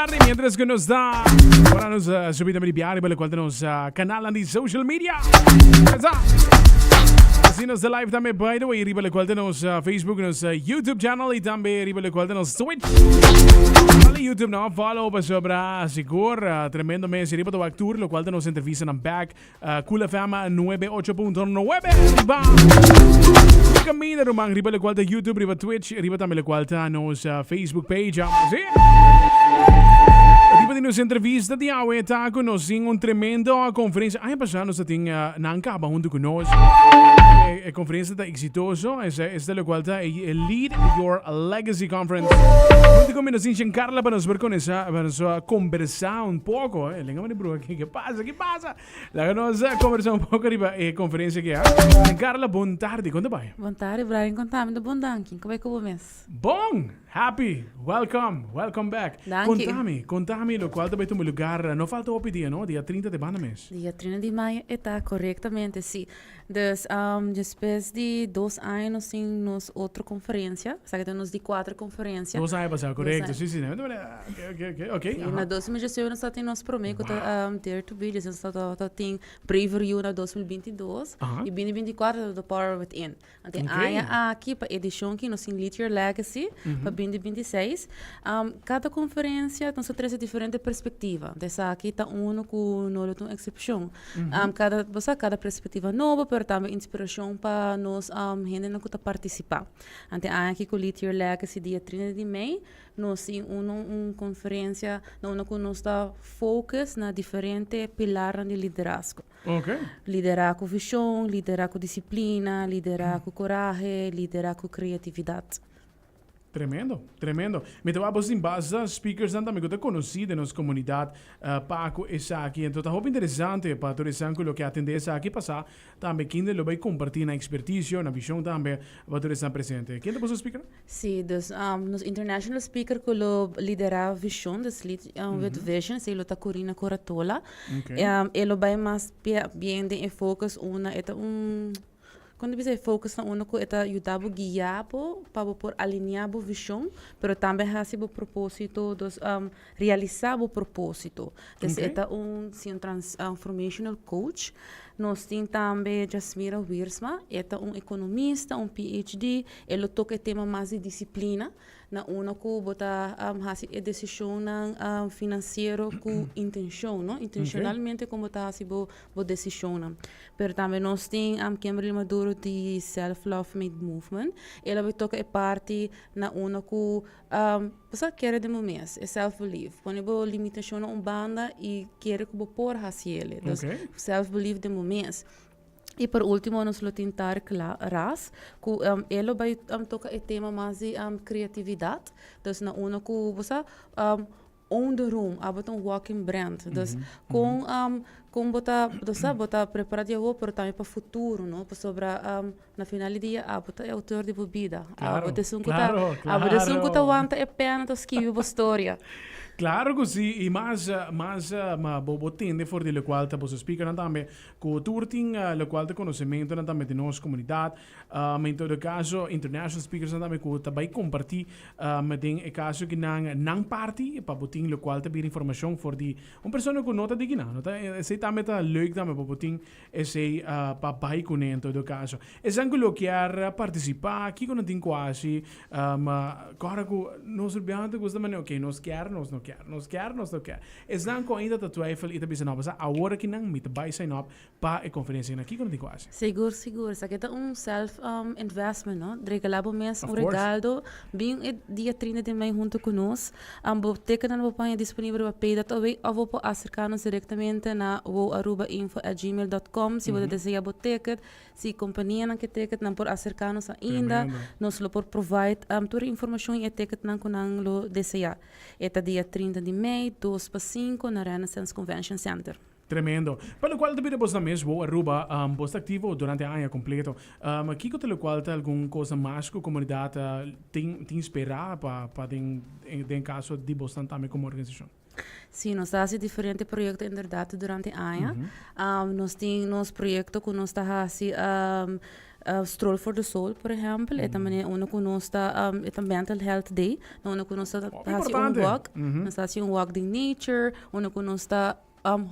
tardi, mientras ku nos ta ora nos uh, subi tambe di biari pa lokual ta nos uh, kanalnan di social media. Esa. Así nos ta live tambe by the way riba lokual ta nos uh, Facebook, nos uh, YouTube channel y tambe riba lokual ta nos Twitch. Vale YouTube no follow pa sobra sigur uh, tremendo mes riba ta wak tour lokual ta nos entrevista nan back Cool FM 98.9 riba Camina ruman riba locual ta YouTube, riba Twitch, riba tambe locual ta nos Facebook page. Sí. Riba di nos entrevista di awe ta cu nos tin un tremendo conferencia. Aña pasá nos tin nan caba hunto cu nos. E, e conferencia ta exitoso. Esa es locual ta e Lead Your Legacy Conference. Hunto cu mi nos tin Giancarla pa nos por conesa, pa nos conversa un poco. Eh, lenga mani bruha, ¿qué pasa? ¿Qué pasa? Laga nos conversa un poco riba e conferencia que ha. Carla, bon tarde. Con ta bai? Bon tarde, Brian. Con ta? Mi ta bon, danki. Con bai cu bo mes? Bon! Happy! Welcome! Welcome back. Danki. Contami, contami locual ta bai tuma lugar. No falta hopi dia, no? Dia 30 di banda mes. Dia 30 di mayo e ta, correctamente, si. Dus, despues di dos aña nos tin nos otro conferencia. Esaki ta nos di cuater conferencia. Dos aña pasado, correcto. Si, si. Ok, ok, ok. Ok, Si, na 2018 nos tatin nos prome cu ta Dare to Be, nos ta tin Braver You na 2022 y 2024 ta The Power Within. Anto e aña aki pa edicion ki nos tin Lead Your Legacy pa 2026. Cada conferencia nos ta trece diferente perspectiva. Anto esaki ta uno cu no lo ta un excepcion. Cada, bo sa, cada perspectiva nobo pero tambe inspiracion pa nos hendenan cu ta participa. Anto e aña aki cu Lead Your Legacy dia 30 di mei Nos tin uno un conferencia na unda cu nos ta focus na diferente pilarnan di liderazgo. Lidera cu vision, lidera cu disciplina, lidera cu corahe, lidera cu creatividad. Tremendo, tremendo. Mi ta wak bo sin basta speakersnan tambe cu ta conoci den nos comunidad pa cu esaki. Enton ta hopi interesante pa tur esnan cu lo ke atende esaki pasa Tambe kende lo bai comparti nan experticio, nan vision tambe pa tur esnan presente. Ken ta boso speaker? Sí, dus nos international speaker cu lo lidera vision, dus lead with vision, esey lo ta Corina Coratola. E lo bai mas bien den e focus unda e ta un, con ta bisa e focus na unda cu e ta yuda bo guia bo pa bo por alinea bo vision, pero tambe haci bo proposito, dus realisa bo proposito. Dus e ta un, sí, un transformational coach. Nos tin tambe Jasmira Wiersma, e ta un economista, un PhD, e lo toca e tema mas di disciplina, na unda cu bo ta haci e decisionnan financiero cu intencion, no? Intencionalmente con bo ta haci bo decisionnan. Pero tambe nos tin Kimberly Maduro di Self Love Made Movement, e lo bay toca e parti na unda cu Bo sa kere den bo mes, e self belief. Pone bo limitashonnan un banda i kere ku bo por hasi el. Dus self belief den bo mes. I por ultimo nos lo tin Tarek Ras ku e lo bai toka e tema mas di kreatividat. Dus na unda ku bo sa own the room, abo ta un walking brand. Dus kon kon bo ta bo sa bo ta prepara di awor pero tambe pa futuro no pasobra Na final di dia abo ta e autor di bo bida. Abo ta esun ku ta abo ta esun ku ta wanta e pena ta skibi bo storia. Claro ku si i mas mas ma bo bo tende for di lokual ta boso speakernan tambe ku tur tin lokual ta konosementonan tambe di nos komunidat. En todo kaso international speakersnan tambe ku ta bai kompartí den e kaso ki nan nan parti pa bo tin lokual ta bira informashon for di un persona ku no ta di kinan. No ta esei tambe ta leuk tambe pa bo tin Esei pa bai kuné en todo kaso. Esnan ku lo kier partisipá, kiko nan tin ku hasi? Ma kòrda ku nos rubianan ta gusta manera, oke, nos kier, nos no kier, nos kier, nos no kier. Esnan ku ainda ta twijfel i ta bisa, no, pasá awor aki nan mi ta bai sign up pa e konferensia nan. Kiko nan tin ku hasi? Sigur, sigur. Esaki ta un self investment, no? Regalá bo mes un regaldo. Bin e dia 30 di mei huntu ku nos. Bo tekennan bo paña disponibel riba pay.away of bo por aserká nos direktamente na woarubainfo@gmail.com si bo ta desea bo teket. Si kompanianan ke teket nan por aserká nos ainda. Nos lo por provide tur e informashon i e teketnan ku nan lo desea. E ta dia 30 di mei, dos pa sinku na Renaissance Convention Center. Tremendo. Pa locual ta bira bosnan mes WOW Aruba, bos ta activo durante aña completo. Kico ta locual ta algun cosnan mas cu comunidad tin tin spera pa pa den den caso di bosnan tambe como organisacion? Sí, nos ta haci diferente proyecto inderdaad durante aña. Nos tin nos proyecto cu nos ta haci. Stroll for the Soul, por ehempel, e ta manera unda ku nos ta, e ta Mental Health Day, na unda ku nos ta hasi un walk, nos ta hasi un walk den nature, unda ku nos ta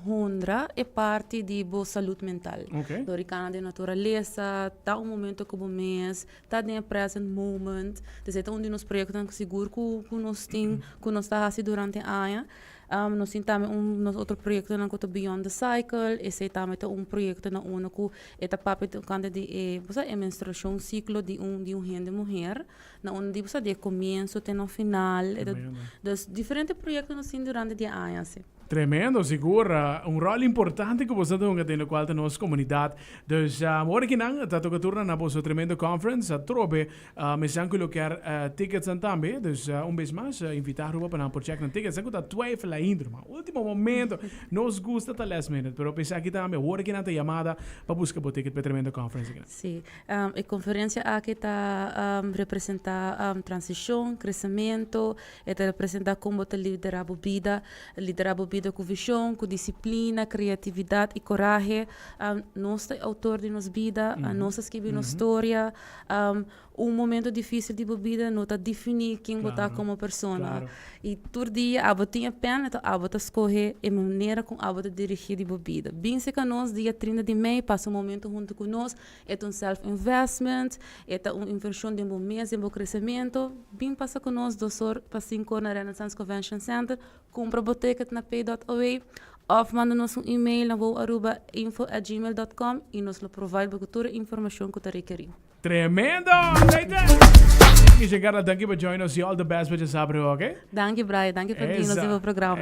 honra e parti di bo salud mental. Dor di kana den naturalesa, ta un momento ku bo mes, ta den e present moment. Entonces e ta un di nos proyektonan sigur ku nos tin, ku nos ta hasi durante aña. Nos tin tambe un nos otro proyectonan cu ta Beyond the Cycle, esey tambe ta un proyecto na unda cu e ta papia tocante di e bo sa e menstruacion ciclo di un di un hende muher, na unda di bo sa di e comienzo te na final, e ta dus diferente proyecto nos tin durante di e aña asi. Tremendo, sigur. Un rol importante cu boso ta hunga den locual ta nos comunidad. Dus ora ki nan ta toca turno na boso tremendo conference, atrobe Mesan cu lo kier ticketsnan tambe, dus un bes mas invita Aruba pa nan por check nan tickets. Nan cu ta twijfel ainda, ma ultimo momento nos gusta ta last minute, pero p'esaki aki tambe awor aki nan ta yamada pa busca bo ticket p'e tremendo conference aki. Sí, e conferencia aki ta representa transicion, crecemento, e ta representa con bo ta lidera bo bida, lidera bo bida cu vision, cu disciplina, creatividad y corahe. Nos ta e autor di nos bida, nos ta scribi nos storia. Un momento difícil di bo bida no ta definí ken bo ta komo persona. I tur dia abo tin e pèn, enton abo ta skohe e manera kon abo ta dirigí di bo bida. Bin serka nos dia 30 di mei, pasa un momento huntu ku nos. E ta un self investment, e ta un invershon den bo mes, den bo kresementu. Bin pasa ku nos 2 or pa 5 or na Renaissance Convention Center. Kumpra bo ticket na pay dot away òf manda nos un email na woarubainfo@gmail.com i nos lo provide bo ku tur e informashon ku ta rekerí. Tremendo! Giancarla, danki pa join nos i all the best pa djasabra, oke? Danki Brian, danki pa bini nos den bo programa.